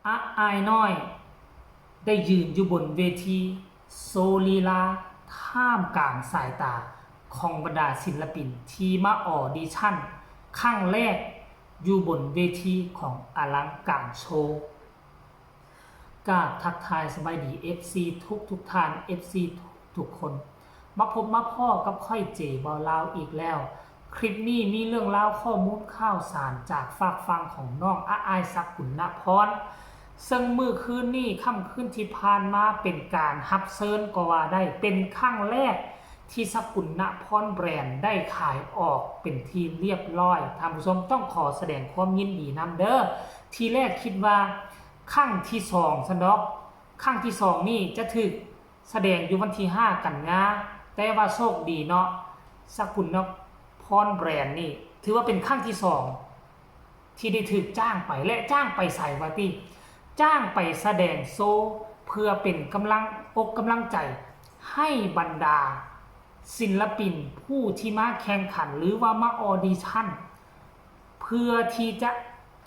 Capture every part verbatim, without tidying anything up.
อาอายน้อย ได้ยืนอยู่บนเวทีโชว์ลีลาท่ามกลางสายตาของบรรดาศิลปินที่มาออดิชั่นครั้งแรกอยู่บนเวทีของอลังการโชว์ กราบทักทายสบายดี เอฟซี ทุกทุกท่าน เอฟซี ทุกทุกคน มาพบมาพ้อกับข้อยเจบ่าวลาวอีกแล้ว คลิปนี้มีเรื่องราวข้อมูลข่าวสารจากฝากฝั่งของน้องอาอาย สกุลนพร ซึ่งมื้อคืนนี้ค่ำคืนที่ผ่านมาเป็นการรับเชิญก็ว่าได้ เป็นครั้งแรกที่สกุลนพรแบรนด์ได้ขายออกเป็นที่เรียบร้อย ท่านผู้ชมต้องขอแสดงความยินดีนำเด้อ ทีแรกคิดว่าครั้งที่สองซั้นดอก ครั้งที่สองนี่จะถืกแสดงอยู่วันที่ห้ากันยา แต่ว่าโชคดีเนาะ สกุลนพรแบรนด์นี่ถือว่าเป็นครั้งที่สองที่ได้ถืกจ้างไป และจ้างไปไสวะติ จ้างไปแสดงโชว์เพื่อเป็นกำลังอกกำลังใจให้บรรดาศิลปินผู้ที่มาแข่งขันหรือว่ามาออดิชั่น เพื่อที่จะ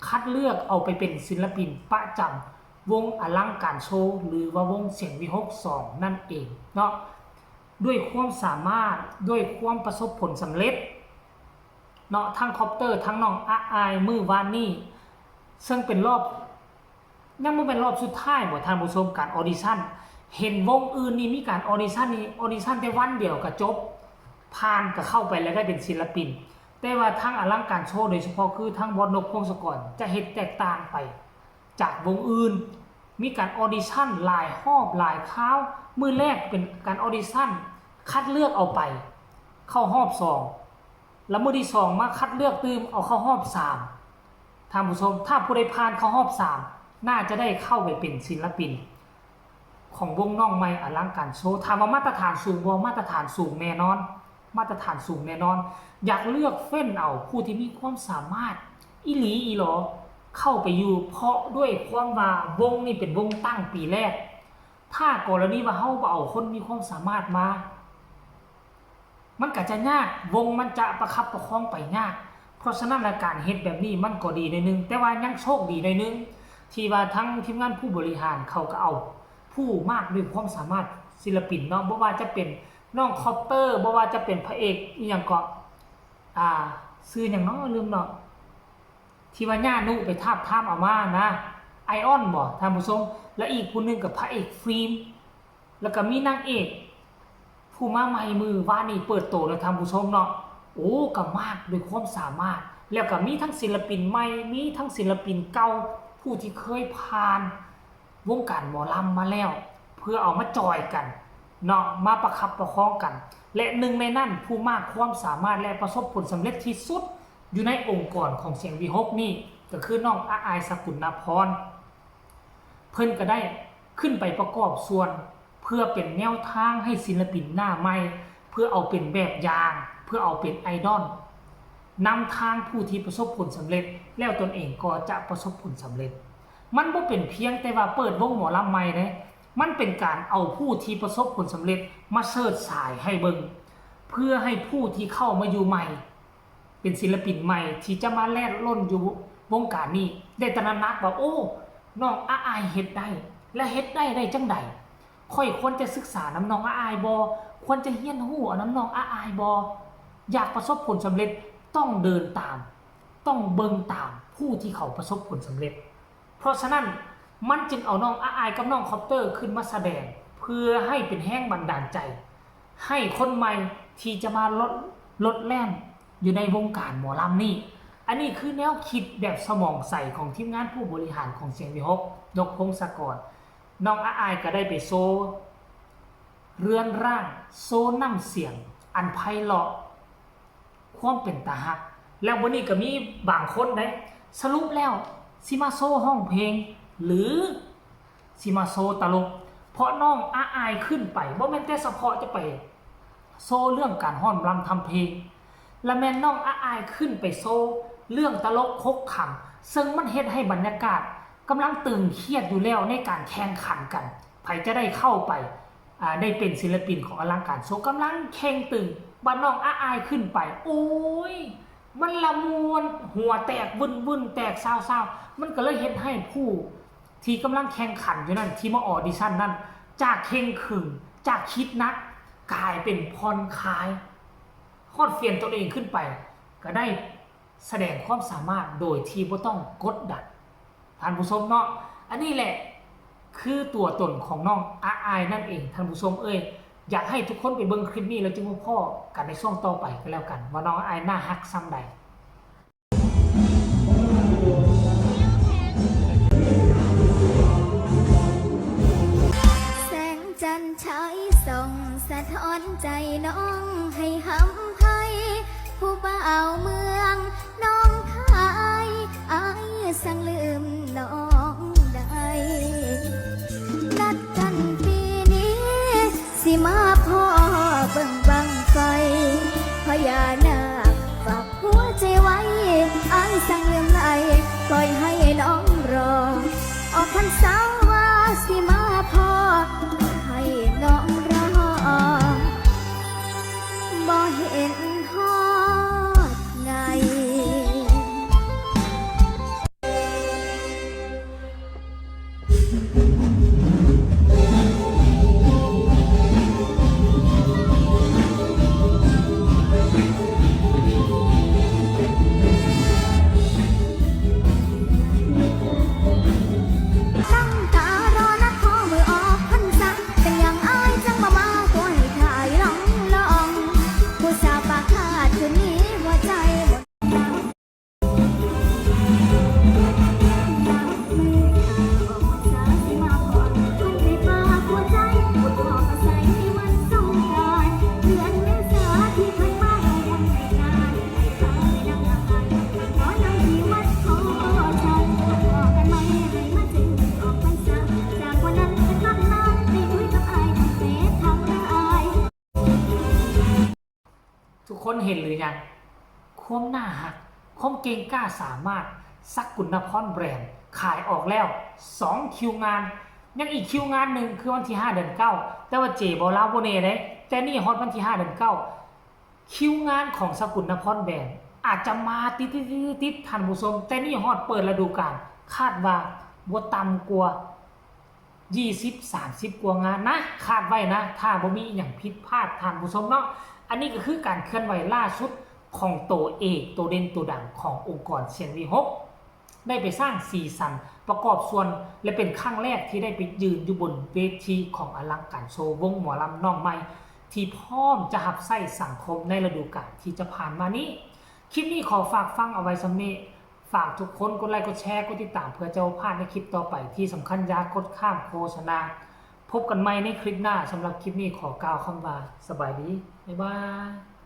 คัดเลือกเอาไปเป็นศิลปินประจำวงอลังการโชว์ หรือว่าวงเสียงวิหกสองนั่นเองเนาะ ด้วยความสามารถ ด้วยความประสบผลสำเร็จเนาะ ทั้งคอปเตอร์ ทั้งน้องอาอายมื้อวานนี้ ซึ่งเป็นรอบ ยังบ่แม่นรอบสุดท้ายบ่ท่านผู้ชม การออดิชั่น เห็นวงอื่นนี่มีการออดิชั่นนี่ ออดิชั่นแต่วันเดียวก็จบ ผ่านก็เข้าไปแล้วได้เป็นศิลปิน แต่ว่าทางอลังการโชว์ โดยเฉพาะคือทางบอสนก พงศกร จะเฮ็ดแตกต่างไปจากวงอื่น มีการออดิชั่นหลายรอบหลายคราว มื้อแรกเป็นการออดิชั่นคัดเลือกเอาไป เข้ารอบสอง แล้วมื้อที่สองมาคัดเลือกตื่มเอาเข้ารอบสาม ท่านผู้ชม ถ้าผู้ใดผ่านเข้ารอบสาม น่าจะได้เข้าไปเป็นศิลปิน ของวงน้องใหม่อลังการโชว์ ถามว่ามาตรฐานสูงบ่ มาตรฐานสูงแน่นอน มาตรฐานสูงแน่นอน อยากเลือกเฟ้นเอาผู้ที่มีความสามารถอีหลีอีหลอเข้าไปอยู่ เพราะด้วยความว่าวงนี่เป็นวงตั้งปีแรก ถ้ากรณีว่าเฮาบ่เอาคนมีความสามารถมา มันก็จะยาก วงมันจะประคับประคองไปยาก เพราะฉะนั้นแล้วการเฮ็ดแบบนี้มันก็ดีหน่อยหนึ่ง แต่ว่ายังโชคดีหน่อยหนึ่ง ที่ว่าทั้งทีมงานผู้บริหารเขาก็เอาผู้มากด้วยความสามารถศิลปินเนาะ บ่ว่าจะเป็นน้องคอปเตอร์ บ่ว่าจะเป็นพระเอกอีหยังก็ อ่า ชื่อหยังเนาะ ลืมเนาะ ที่ว่าย่านุไปทาบทามเอามานะ ไอออนบ่ท่านผู้ชม และอีกผู้หนึ่งกับพระเอกฟิล์ม แล้วก็มีนางเอกผู้มาใหม่มื้อวานนี้เปิดโตแล้วท่านผู้ชมเนาะ โอ้ ก็มากด้วยความสามารถ แล้วก็มีทั้งศิลปินใหม่ มีทั้งศิลปินเก่า ผู้ที่เคยผ่านวงการหมอลำมาแล้ว เพื่อเอามาจอยกันเนาะ มาประคับประคองกัน และหนึ่งในนั้นผู้มากความสามารถและประสบผลสำเร็จที่สุดอยู่ในองค์กรของเสียงวิหกนี่ ก็คือน้องอาอาย สกุลนพร เพิ่นก็ได้ขึ้นไปประกอบส่วน เพื่อเป็นแนวทางให้ศิลปินหน้าใหม่ เพื่อเอาเป็นแบบอย่าง เพื่อเอาเป็นไอดอล นำทางผู้ที่ประสบผลสำเร็จ แล้วตนเองก็จะประสบผลสำเร็จ มันบ่เป็นเพียงแต่ว่าเปิดวงหมอลำใหม่เด้ มันเป็นการเอาผู้ที่ประสบผลสำเร็จมาเชิดฉายให้เบิ่ง เพื่อให้ผู้ที่เข้ามาอยู่ใหม่ เป็นศิลปินใหม่ที่จะมาแล่นล่นอยู่วงการนี้ ได้ตระหนักว่า โอ้ น้องอาอายเฮ็ดได้ และเฮ็ดได้ได้จั่งใด ข้อยควรจะศึกษานำน้องอาอายบ่ ควรจะเรียนรู้เอานำน้องอาอายบ่ อยากประสบผลสำเร็จต้องเดินตาม ต้องเบิ่งตามผู้ที่เขาประสบผลสำเร็จ เพราะฉะนั้นมันจึงเอาน้องอาอายกับน้องคอปเตอร์ขึ้นมาแสดง เพื่อให้เป็นแรงบันดาลใจ ให้คนใหม่ที่จะมาลดลดแล่นอยู่ในวงการหมอลำนี่ อันนี้คือแนวคิดแบบสมองใสของทีมงานผู้บริหารของเสียงวิหก นก พงศกร น้องอาอายก็ได้ไปโชว์เรือนร่าง โชว์น้ำเสียงอันไพเราะ ความเป็นตาฮัก แล้ววันนี้ก็มีบางคนได้ สรุปแล้วสิมาโชว์ร้องเพลง หรือสิมาโชว์ตลก เพราะน้องอาอายขึ้นไป บ่แม่นแต่เฉพาะจะไปโชว์เรื่องการฮ้องรำทำเพลง และแม่นน้องอาอายขึ้นไปโชว์เรื่องตลกขบขัน ซึ่งมันเฮ็ดให้บรรยากาศกำลังตึงเครียดอยู่แล้วในการแข่งขันกัน ไผจะได้เข้าไป อ่า ได้เป็นศิลปินของอลังการโชว์ กำลังเข่งตึง บัดน้องอาอายขึ้นไป โอ้ย มันละม่วน หัวแตกวึ่นๆ แตกซาวๆ มันก็เลยเฮ็ดให้ผู้ ที่กำลังแข่งขันอยู่นั่น ที่มาออดิชั่นนั่น จากเคร่งขรึม จากคิดหนัก กลายเป็นผ่อนคลาย ฮอดเปลี่ยนตนเองขึ้นไป ก็ได้แสดงความสามารถโดยที่บ่ต้องกดดัน ท่านผู้ชมเนาะ อันนี้แหละคือตัวตนของน้องอาอายนั่นเอง ท่านผู้ชมเอ้ย อยากให้ทุกคนไปเบิ่งคลิปนี้แล้วจึงมาพ้อกันในช่วงต่อไปก็แล้วกัน ว่าน้องอาอายน่าฮักส่ำใด แสงจันทร์ฉายส่องสะท้อนใจน้องให้หำไพ ผู้บ่าวเมืองหนองคาย อายสั่งลืมน้องได้ นัดกันปีนี้ สิมาพ้อเบิ่งบั้งไฟ พญานาคฝากหัวใจไว้ อายสั่งลืมไหล ปล่อยให้น้องรอ ออกพรรษาว่าสิมาพ้อ ให้น้องรอ บ่เห็นฮอดไง ตั้งตารอนัดพ้อมื้อออกพรรษา เป็นหยังอ้ายจั่งบ่มา ตัวให้ถ่ายลองลอง ผู้สาวปากขาดคืนนี้หัวใจหมด ทุกคนเห็นหรือยัง ความน่าฮัก ความเก่งกล้าสามารถ สกุลนพรแบรนด์ ขายออกแล้ว สอง คิวงาน ยังอีกคิวงานหนึ่งคือวันที่ ห้า เดือน เก้า แต่ว่าเจบอกลาวบ่แน่เด้ แต่นี่ฮอดวันที่ ห้า เดือน เก้า คิวงานของสกุลนพรแบรนด์ อาจจะมาติดๆๆๆ ท่านผู้ชม แต่นี่ฮอดเปิดฤดูกาล คาดว่าบ่ต่ำกว่า ยี่สิบ สามสิบ กว่างานนะ คาดไว้นะ ถ้าบ่มีอหยังผิดพลาด ท่านผู้ชมเนาะ อันนี้ก็คือการเคลื่อนไหวล่าสุดของตัวเอก ตัวเด่นตัวดังขององค์กรเซียนวีหก ได้ไปสร้างสีสันประกอบส่วน และเป็นครั้งแรกที่ได้ไปยืนอยู่บนเวทีของอลังการโชว์วงหมอลำน้องใหม่ ที่พร้อมจะรับใช้สังคมในฤดูกาลที่จะผ่านมานี้ คลิปนี้ขอฝากฟังเอาไว้ส่ำนี้ ฝากทุกคนกดไลค์กดแชร์กดติดตามเพื่อจะบ่พลาดในคลิปต่อไป ที่สำคัญอย่ากดข้ามโฆษณา พบกันใหม่ในคลิปหน้า สำหรับคลิปนี้ขอกล่าวคำว่าสบายดี บ๊ายบาย